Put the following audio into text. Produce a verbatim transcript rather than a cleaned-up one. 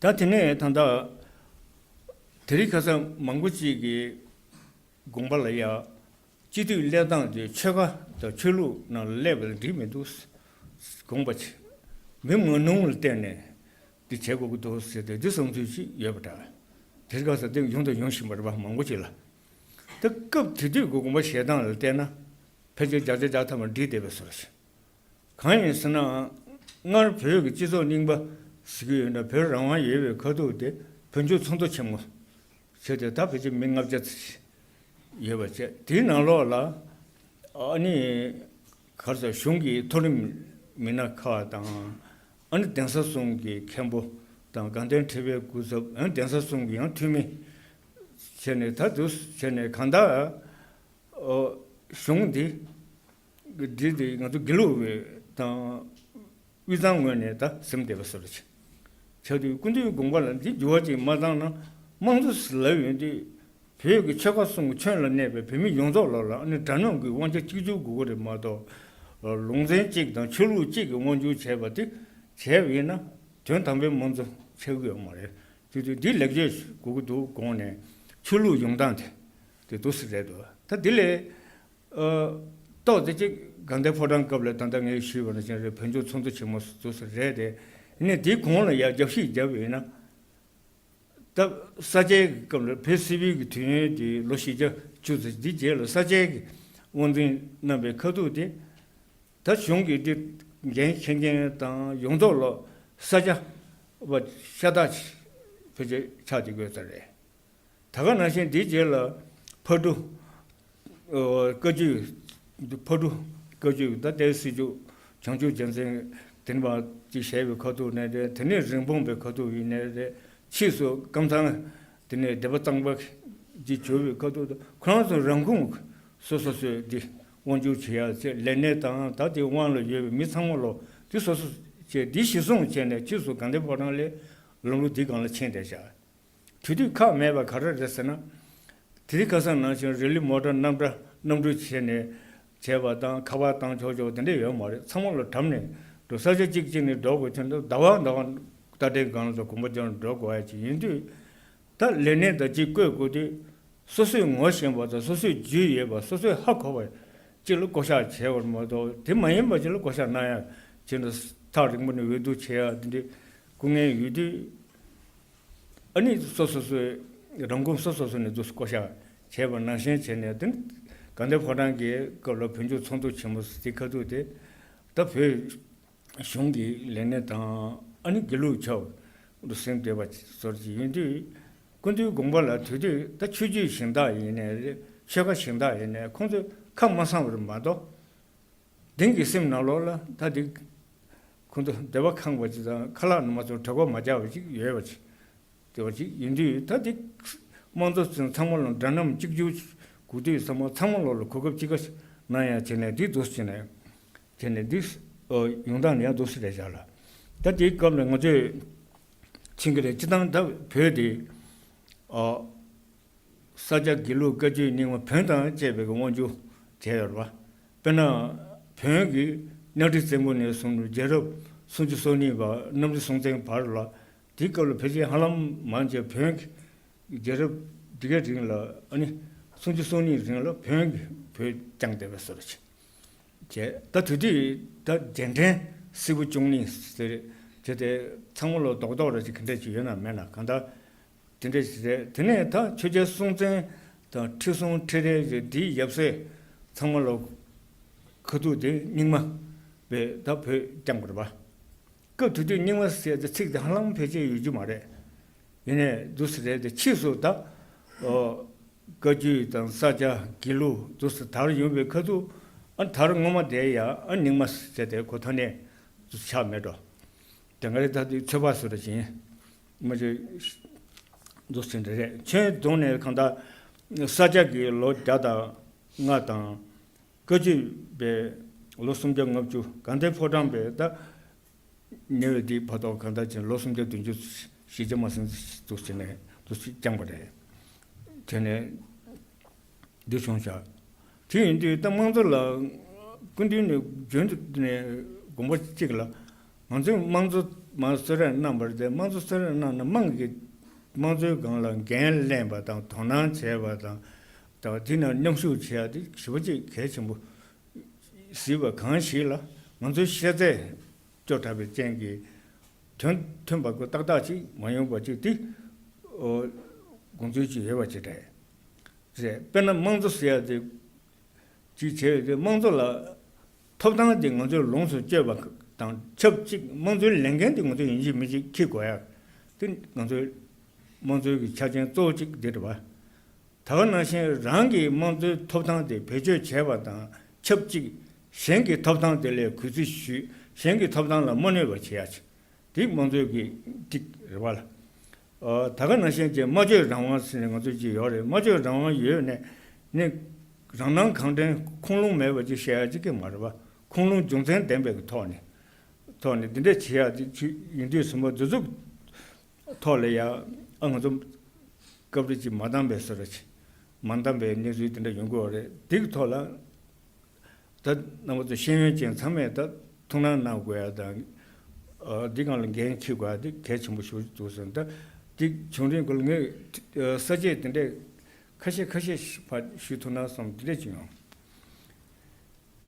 ད་དེ་ནས་ད་ལྟ་དེ་རིང་ཁ་སང་མང་པོ་ཅིག་གིས་དགོངས་པ་ལ་ཡ། སྤྱི་འཐུས་སླེབས་སྟངས་དེ་ཆོལ་ཁ་དང་ཆོས་ལུགས་ནང་ལ་སླེབས་པ་ལ་འགྲིག་མི་འདུག་དགོངས་པ་ཆེ། མི་ངོ་གནོང་ལ་བརྟེན་ནས་འདི་བྱེད་དགོས་ཀྱི་འདུག་ཟེར་ཏེ་འདི་བསམ་ཚུལ་ཞིག་ཡོད་པ་འདྲ། དེ་རིང་ཁ་སང་དེ་ཡོང་དང་ཡོང་བཞིན་པ་རེད་པ། མང་པོ་ཅིག་ལ། ད་སྐབས་དེ་དུས་ཀྱི་དགོངས་པ་བཞེས་སྟངས་ལ་བལྟས་ན། ཕལ་ཆེར་བརྒྱ་ཆ་བརྒྱ་ཐམ་པ་འགྲིག་བསྡད་པའི་བཟོ་འདྲ་ཞིག། གང་ཡིན་ཟེར་ན། སྔར་བོད་ཀྱི་སྤྱི་ཚོགས་རྙིང་པ་ཟེར་གྱི་ཡོད་ན། བོད་རང་དབང་ཡོད་པའི་ཁ་ཐུག་དེ་བོད་ལྗོངས་ཚོགས་འདུ་ཆེན་མོ་བྱས་ཏེ། ད་ཕལ་ཆེར་མི་ལྔ་བརྒྱ་ཙམ་ཡོད་པ་བྱས། དེའི་ནང་ལོགས་ལ་ཨ་ནི་ག་རེ་ཟེར། གཞུང་གི་མཐོ་རིམ་མི་སྣ་ཁག་དང་། ཨ་ནི་གདན་ས་གསུམ་གྱི་མཁན་པོ་དང་། དགའ་ལྡན་ཁྲི་པའི་སྐུ་ཚབ། ཨ་ནི་གདན་ས་གསུམ་གྱི་ཡང་འཐུས་མི་བྱས་ནས། ད་དུ་བྱས་ནས་གང་ལྟར། ཨོ། གཞུང་འདི་འདི་འདི་ང་ཚོ་དགེ་ལུགས་པའི་དང་དབུས་གཙང་ངོས་ནས་ད་ཟིན་བསྡད་པ་བཟོ་འདྲ་ཅིག་ཆགས་དུས། སྐུ་མདུན་དགོངས་པ་ལ་འདི་འགྱུར་བ་ཅིག་མ་བཏང་ན། དམངས་གཙོ་ཟེར་ལབ་ཡོང་དུས་བོད་ཀྱི་ཆོལ་ཁ་གསུམ་གྱི་ཁྱོན་ལ་གནས་པའི་བོད་མི་ཡོངས་རྫོགས་ལ་ལ་ཨ་ནི་འདྲ་མཉམ་གྱི་དབང་ཆ་གཅིག་གྱུར་དགོས་ཀྱི་རེད་མ་གཏོགས། ལུང་ཚན་གཅིག་དང་ཆོས་ལུགས་གཅིག་གི་དབང་སྒྱུར་བྱས་པ་དེ་བྱས་པ་ཡིན་ན། དོན་དམ་པའི་དམངས་གཙོ་ཆགས་ཀྱི་ཡོད་མ་རེད། དེ་དུས་འདི་ལེགས་བཅོས་དགོས་ཀྱི་འདུག་དགོངས་ནས། ཆོས་ལུགས་ཡོང་སྟངས་དེ་དེ་འདུག་སེ་རེད་འདུག་ད་འདི་ལས། ཨ། ཏོག་ཙམ་ཅིག་དགའ་ལྡན་ཕོ་བྲང་སྐབས་ལ་ད་ལྟ་ངས་ཞུས་པ་ནང་བཞིན་རེད། བོད་ལྗོངས་ཚོགས་འདུ་ཆེན་མོ་འདུག་སེ་རེད་དེ། ཡིན་ནའི་དེའི་གོང་ལ་ཡར་རྒྱབ་བཤིག་བརྒྱབ་ཡིན་ན། ད་ས་སྐྱའི་སྐབས་ལ་བོད་སིལ་བུའི་གི་དུས་ཡུན་དེ་ལོ་བཞི་བརྒྱ་བཅུ་ཙམ། འདི་རྗེས་ལ་ས་སྐྱའི་གི་དབང་འཛིན་གནང་བའི་ཁ་ཐུག་དེ། ད་གཞུང་གི་འདི་འགན་འཁྱེར་མཁན་དང་ཡོངས་རྫོགས་ལ་ས་སྐྱ་བ་ཤ་སྟག་ཕལ་ཆེར་ཆགས་བསྡད་ཡོད་ས་རེད། ད་ག་ནང་བཞིན་འདིའི་རྗེས་ལ་ཕག་གྲུ། ཨོ། བཀའ་བརྒྱུད། ཕག་གྲུ་བཀའ་བརྒྱུད། ད་ལྟའི་སྲིད་བྱུས་བྱང་ཆུབ་རྒྱལ་མཚན་དེ་འདྲ་ཅིག་བཞེས་པའི་ཁ་ཐུག་ནས་རེད། དེ་ནས་རིན་སྤུངས་པའི་ཁ་ཐུག་ཡིན་ནའི་རེད། ཕྱིས་སུ་ཀམ་ཚང་དེ་ནས་སྡེ་པ་གཙང་པ་ཅིག་གྱུར་པའི་ཁ་ཐུག་ཏུ། ཁོ་རང་ཚོ་རང་ཁུངས་སོ་སོ་སོས་འདི་དབང་སྒྱུར་བྱེད་ཡག་ཚེ་ལས་གནས་དང་། ད་དེ་དབང་ལ་ཡོད་པའི་མི་ཚང་མ་ལོ་དེ་སོ་སོ་བྱས། འདི་གཞི་བཟུང་བྱས་ནས་ཕྱིས་སུ་དགའ་ལྡན་ཕོ་བྲང་ལས་ལམ་ལུགས་འདི་སྒང་ལ་ཕྱིན་བསྡད་བཞག་དེ་དུས་ཁག་མེད་པ་ག་རེ་རེད་ཟེར་ན། དེ་རིང་ཁ་སང་ནང་བཞིན་རི་ལི་མོ་ཊ་གནམ་གྲུ་གནམ་གྲུ་བྱས་ནས་བྱས་པ་དང་། ཁ་པར་བཏང་ཆོག་ཆོག་དེ་འདྲ་ཡོད་མ་རེད། ཚང་མ་ལ་འགྲམ་ནས་འགྲོ། ས་ཆ་གཅིག་གཅིག་ནས་འགྲོ་དགོས་དུས། ཟླ་བ་ཟླ་བ་རྟ་དྲེལ་སྒང་ལ་གོམ་པ་རྒྱག་འགྲོ་དགོས་ཡ་ཅིག་ཡིན་དུས། ད་ལས་གནས་དང་གཅིག་བསྐོས་དགོས་དུས། སོ་སོས་ངོ་ཤེས་པ་དང་། སོ་སོས་རྒྱུས་ཡོད་པ། སོ་སོས་ཧ་གོ་བ་ཅིག་ལ་བསྐོ་བཞག་བྱས་པ་མ་གཏོགས། དེ་མ་ཡིན་པ་ཅིག་ལ་བསྐོ་བཞག་གནང་ཡ་ཅིག་ན། ཐག་རིང་པོ་ནས་འོས་བསྡུ་བྱེད་ཡ་དེ་འདྲའི་སྐུ་ངལ་ཡོད་དུས། ཨ་ནི་སོ་སོ་སོའི་རང་ཁུངས་སོ་སོ་སོ་ནས་འདུག་བསྐོ་བཞག་བྱས་པ་ནང་བཞིན་བྱས་ནས། དེ་དགའ་ལྡན་ཕོ་བྲང་གི་སྐབས་ལ་བོད་ལྗོངས་ཚོགས་འདུ་ཆེན་མོ་དེ་ཁ་ཐུག་དེ། ད་བོད་གཞུང་གི་ལས་སྣེ་དང་། ཨ་ནི་དགེ་ལུགས་ཆོས་ལ་ཟིན་བསྡད་པ་ཚོར་གྱི་ཡིན་དུས། སྐུ་མདུན་དགོངས་པ་ལ་དེ་དུས་ད་ཆོས་བརྒྱུད་གཞན་དག་ཡིན་ནའི་རེད། ཆོལ་ཁ་གཞན་དག་ཡིན་ནའི་ཁོང་ཚོས་ཁ་མ་གསང་བར་མ་གཏོགས། དེང་གི་སེམས་ནང་ལོགས་ལ་ད་དེ་ཁོང་ཚོ་སྡེ་པ་ཁེངས་པ་ཅིག་དང་། ཁ་ལག་ནང་མ་ཚོ་གྲོད་ཁོག་མ་འཇགས་པ་ཅིག་ཡོད་པ་ཅིག་དེ་བ་ཅིག་ཡིན་དུས། ད་དེ་དམངས་གཙོ་ཚང་མ་ལ་འདྲ་མཉམ་གཅིག་གྱུར་དགོས་དུས། ཚང་མ་ཚང་མ་ལོ་ལ་གོ་སྐབས་གཅིག་པ་གནང་ཡ་བྱས་ནས། འདི་འདུག་སེ་བྱས་ནས་བྱས་ནས་འདི་ཡོང་སྟངས་ཡང་འདུག་སེ་རེད་བཞག་ལ། ད་དེའི་སྐབས་ལ་ང་ཚོས་མཁྱེན་གྱི་རེད། སྤྱིར་བཏང་ད་བོད་དེ། ཨ། ས་སྐྱ་དགེ་ལུགས་བཀའ་བརྒྱུད་རྙིང་མ་བོན་དང་བཅས་པའི་དབང་སྒྱུར་བྱས་ཡོད་རེད་པ། དཔེར་ན་བོན་གྱི་གཉའ་ཁྲི་བཙན་པོ་ནས་བཟུང་རྒྱལ་རབས་སུམ་ཅུ་སོ་གཉིས་པ་གནམ་རི་སྲོང་བཙན་བར་ལ། དེའི་སྐབས་ལ་ཕལ་ཆེར་ཧ་ལམ་མང་ཆེ་བོན་གྱི་རྒྱལ་རབས་འདི་གའི་རིང་ལ། ཨ་ནི་སུམ་ཅུ་སོ་གཉིས་རིང་ལ་བོན་གྱི་བོད་བསྐྱངས་བསྡད་པའི་བཟོ་འདྲ་ཅིག་བྱས། ད་དེ་དུས་ད་རྒྱལ་ཕྲན་སིལ་བུ་བཅུ་གཉིས་ཟེར་བྱས་ཏེ། ཚང་མ་ལ་རྡོག་རྡོག་རེ་ཅིག་ག་འདྲ་ཅིག་ཡོད་ན་མེད་ན་གང་ལྟར་དེ་འདྲ་ཞིག་རེད། དེ་ནས་ད་ཆོས་རྒྱལ་སྲོང་བཙན་དང་ཁྲི་སྲོང་ཁྲི་རལ་གྱི་འདིའི་ཡབ་སྲས་ཚང་མ་ལ་ཁ་ཐུག་དེ་རྙིང་མ་བས་ད་བོད་བསྐྱངས་པ་རེད་པ། སྐབས་དེ་དུས་རྙིང་མ་ཟེར་ཏེ་ཚིག་དེ་ཧ་ལམ་ཕལ་ཆེར་ཡོད་རྒྱུ་མ་རེད། ཡིན་ནའི་འདུག་སེ་རེད་དེ། ཕྱིས་སུ་ད་ཨོ་བཀའ་བརྒྱུད་དང་ས་སྐྱ་དགེ་ལུགས་འདུག་སེ་དར་ཡོང་བའི་ཁ་ཐུག་ཨ། དར་སྔོན་མ་དེ་ཡང་ཨ་རྙིང་མ་ཟེར་ཏེ་ཁོ་ཐོན་ནས་འདུག་སེ་ཆགས་མེད་འགྲོ། དེ་སྔ་རེད། ད་དེ་ཚོད་དཔག་བཟོ་འདྲ་ཅིག་ཡིན། མ་གཞི་འདུག་སེ་འདྲ་རེད། ཁྱོན་བསྡོམས་ནས་གང་ལྟར་ས་སྐྱ་གི་ལོ་བརྒྱ་དང་ལྔ་དང་། བཀའ་བརྒྱུད་པའི་ལོ་སུམ་བརྒྱ་ལྔ་བཅུ། དགའ་ལྡན་ཕོ་བྲང་པས་ད་ཉེ་བའི་འདི་བར་དུ་གང་ལྟར་ཅིག་ལོ་སུམ་བརྒྱ་བདུན་ཅུ་བཞི་བརྒྱ་མ་ཟིན་འདུག་སེ་ནས་འདུག་སེ་བསྐྱངས་པ་རེད། དེ་ནས་འདི་བྱུང་བཞག་དེ་ཡིན་དུས་ད་དམངས་གཙོ་ལ་སྐུ་མདུན་ནས་རྒྱུན་དུ་ནས་དགོངས་པ་གཅིག་ལ། ང་ཚོའི་དམངས་གཙོ་ དམངས་གཙོ་གསོལ་རས་གནང་བ་རེད་དེ། དམངས་གཙོ་གསོལ་རས་གནང་ན་དམངས་ཀྱིས་དམངས་གཙོའི་སྒང་ལ་འགན་ལེན་པ་དང་དོ་སྣང་བྱས་པ་དང་། ད་དེ་ནང་མཉམ་ཞུགས་བྱེད་ཡ་དེ་ཞེ་པོ་ཅིག་གལ་ཆེན་པོ་གཟིགས་པ་གང་ཞིག་ལ་ང་ཚོའི་ཤེས་ཚད་སྐྱོ་དྲགས་པའི་རྐྱེན་གྱིས་དོན་མཐུན་པ་གོ་ཏག་ཏག་ཅིག་མ་ཡོང་བ་ཅིག་དེ་ཨོ་དགོངས་ཚུལ་ཅིག་ཡོད་པ་ཅིག་རེད། རེད། དཔེར་ན་དམངས་གཙོ་ཟེར་ཡ་དེ་ཅིག་བྱས་ཡོད་དེ། དམངས་གཙོ་ལ་ཐོབ་ཐང་དེ་ང་ཚོས་ལོངས་སུ་སྤྱོད་པ་དང་ཆབས་ཅིག་དམངས་གཙོའི་ལས་འགན་དེ་ང་ཚོས་ཡིན་གཅིག་མིན་གཅིག་འཁྱེར་དགོས་ཡ་དེ་ང་ཚོའི་དམངས་གཙོའི་གི་ཆ་རྐྱེན་གཙོ་བོ་གཅིག་དེ་རེད་པ། ད་ག་ནང་བཞིན་རང་གི་དམངས་གཙོའི་ཐོབ་ཐང་དེ་བེད་སྤྱོད་བྱས་པ་དང་ཆབས་ཅིག་གཞན་གྱི་ཐོབ་ཐང་དེ་ལ་གུས་བརྩི་ཞུས། གཞན་གྱི་ཐོབ་ཐང་ལ་མ་གནོད་པ་བྱེད་ཡ་ཅིག་དེ་དམངས་གཙོའི་གི་ཏིག་རེད་པ་ལ། ཨ་ད་ག་ནང་བཞིན་གྱི་སྨྲ་བརྗོད་རང་དབང་ཟེར་ནས་ང་ཚོ་ཅིག་ཡོད་རེད། སྨྲ་བརྗོད་རང་དབང་ཡོད་ནས་ནི་རང་སྣང་གང་དྲན་ཁུངས་ལུང་མེད་པ་ཅིག་བཤད་ཡ་ཅིག་གི་མ་རེད་པ། ཁུངས་ལུང་རྒྱུ་མཚན་ལྡན་པའི་གི་ཐོག་ནས་ཐོག་ནས་འདི་འདྲ་བྱེད་ཡ་ཅིག་ཅིག་ཡིན་དུས་ཙམ་པ་འདི་ཚོ་ཐོག་ལ་ཡ་ཨ་ང་ཚོ་སྐབས་རེ་ཅིག་མ་འདང་བའི་བཟོ་འདྲ་ཅིག་མ་འདང་བའི་གནས་ཚུལ་དེ་འདྲ་ཡོང་གི་ཡོད་རེད། དེ་གི་ཐོག་ལ་ད་རྣམ་པ་ཚོ་ཤེས་ཡོན་ཅན་ཚང་མས་ད་ཐུགས་སྣང་གནང་དགོས་ཡ་དང་། ཨ་འདི་སྒང་ལ་འགན་འཁྱེར་དགོས་ཡ་དེ་གལ་ཆེན་པོ་ཞིག་འདུག་ཟེར། ད་དེ་བྱུང་རིང་གི་ལ་ངས་ཨ་ས་བཅད་དེ་འདྲས་ཁ་ཤས་ཁ་ཤས་ཕར་ཞུ་ཐུབ་ན་བསམ་དེ་འདྲས་ཅིག་ཡོང་།